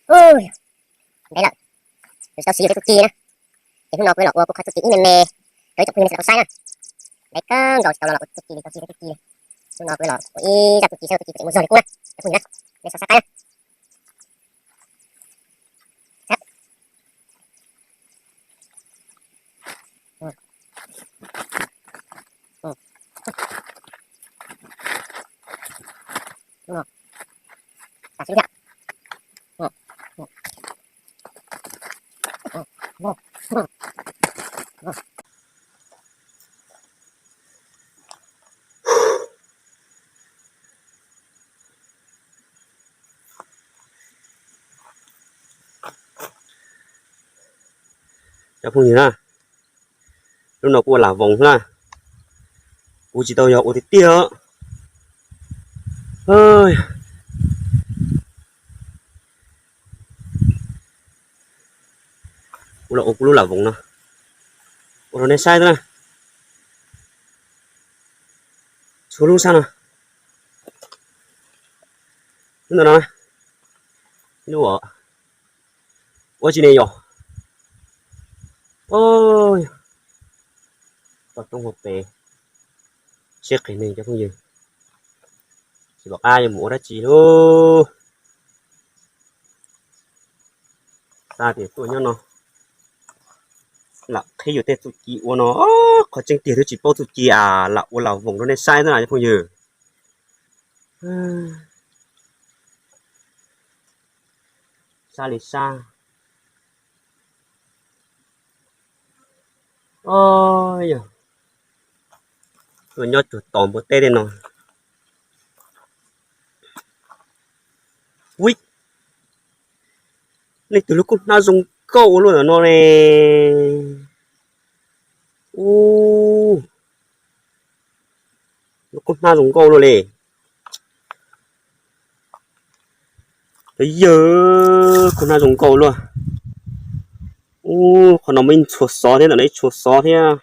Ub, ntev lawm, kuv tsis tau siv tej txuj ci na. Ces hnub no kuv los ua kuv qhov txuj ci ib me me rau ib tsoom phooj ywg nej sawv daws tau saib na. Ntev kawg nkaus tsis tau los los ua txuj ci li, tau siv tej txuj ci li. Hnub no kuv los ua ib zaj txuj ci saib txuj ci puas tseem muaj zog li qub na, cov phooj ywg na. Nej sawv daws saib na. Cov phooj ywg na, lub no kuv ua lam voos na, kuv tsis tau yog ua tiag tiag. Kuv los ua kuv lub lam voos no ua rau nej saib na. Tshuav lub sab no, lub ntawm no, lub ua tsis ne yog, toj roob hauv pes, siab qis neeg cov phooj ywg, tsis pom qab yuav mus ua dab tsi lauj. Xav tias tuaj nyob no lam qhib yus tej txuj ci ua no, qhov tseeb tiag twb tsis paub txuj ci a, lam ua lam voos rau nej saib xwb na cov phooj ywg. Sab li sab. Yog tuaj nyob cuag tos npua teb tej no. Ui, leej twg lub kub hnab zoo nkauj ua luaj ntawm no ne? Ub, lub kub hnab zoo nkauj luaj li. Yawg, kub hnab zoo nkauj luaj. Ub, qhov no muaj ib txhua xov thiab, ntawm no ib txhua xov thiab.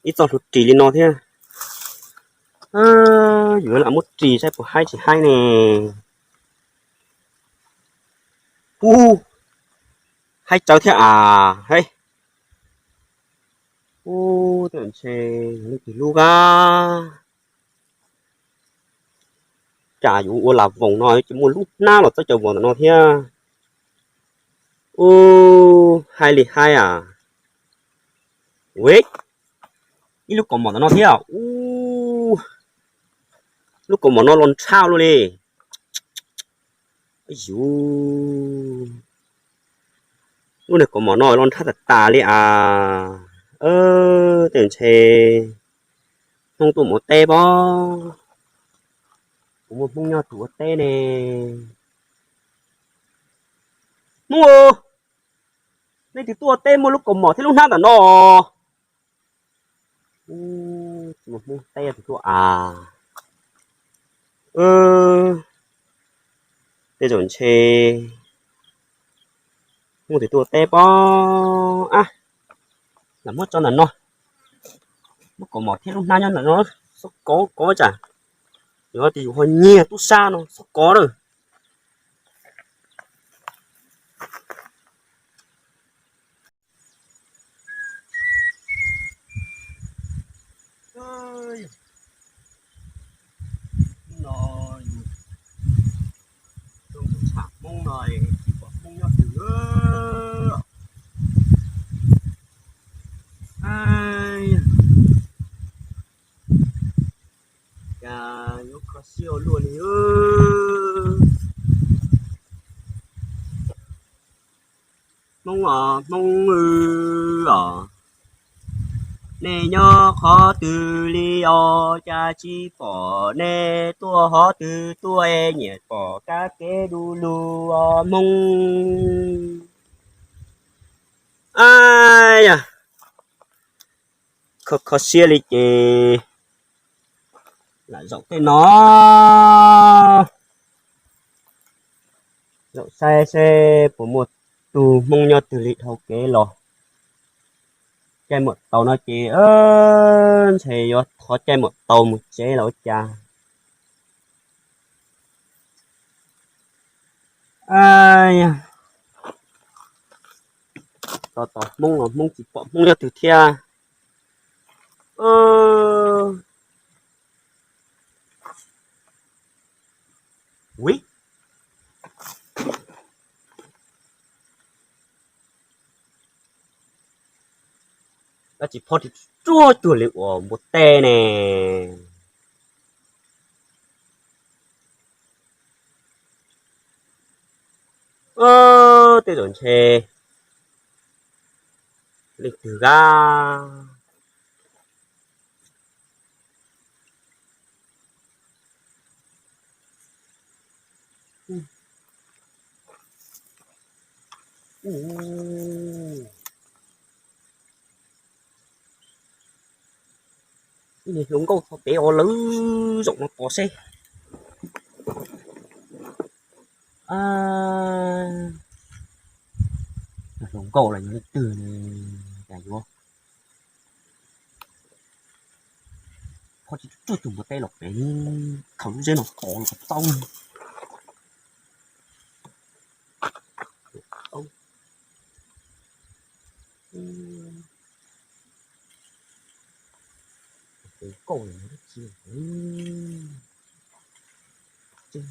Ib txoj hlua ris li no thiab. Yuav lam muab ris saib puas haib tsis haib ne. Ub, haib tsawv thiab as. Ub, tej zaum ntshe yog leej twg lub a. Cas yuav ua lam voos no ces muaj lub hnab los txob cav voos ntawm no thiab. Ub, haib li haib as. Ub, ib lub kaus mom ntawm no thiab. Ub, lub kaus mom no los nrhab luaj li. Yus, lub niag kaus mom no los nrhab tas tas li as. Tej zaum ntshe Hmoob tuaj mus ua teb pob. Kuv muaj Hmoob nyob tus ua teb ne. Hmoob, nej twb tuaj ua teb muaj lub kaus mom thiab lub hnab ntawm no. Tsis muaj Hmoob teb twg tuaj as. Tej zaum ntshe Hmoob twg tuaj ua teb pob. Lam muab tso ntawm no. Muab kaus mom thiab lub hnab nyob ntawm no. Xob kov kov tsam yog tias yus ho nyiag tub sab no xob kov lawm. No, tsham Hmoob no tsis pom Hmoob nyob twg. Cas yuav kho siab ua luaj li. Hmoob os, Hmoob os, nej nyob qhov twg li os, cas tsis pom nej tuaj qhov twg tuaj es nyiam pom kab kev du lug os Hmoob. Ab yam, kho kho siab li ces lam zaum tej no, zaum saib seb puas muaj tug Hmoob nyob twg li dhau kev los. Caij muam taus no ces ntshe yuav thov caij muam taus mus tsev los ua cas. Tos tos Hmoob los Hmoob tsis pom Hmoob leej twg thiab. Ui, dab tsi phob tsuag tsuag li ua npua teb ne. Tej zaum ntshe leej twg a. Ib niag hluas nkauj txog pem os, lawv zaum no tos seb. Hluas nkauj los yog leej twg ne, cas yuav phob tsis tsuag tsuag npua teb los pem, khaws lub zeb no tov los tau. Hluas nkauj los yog leej twg.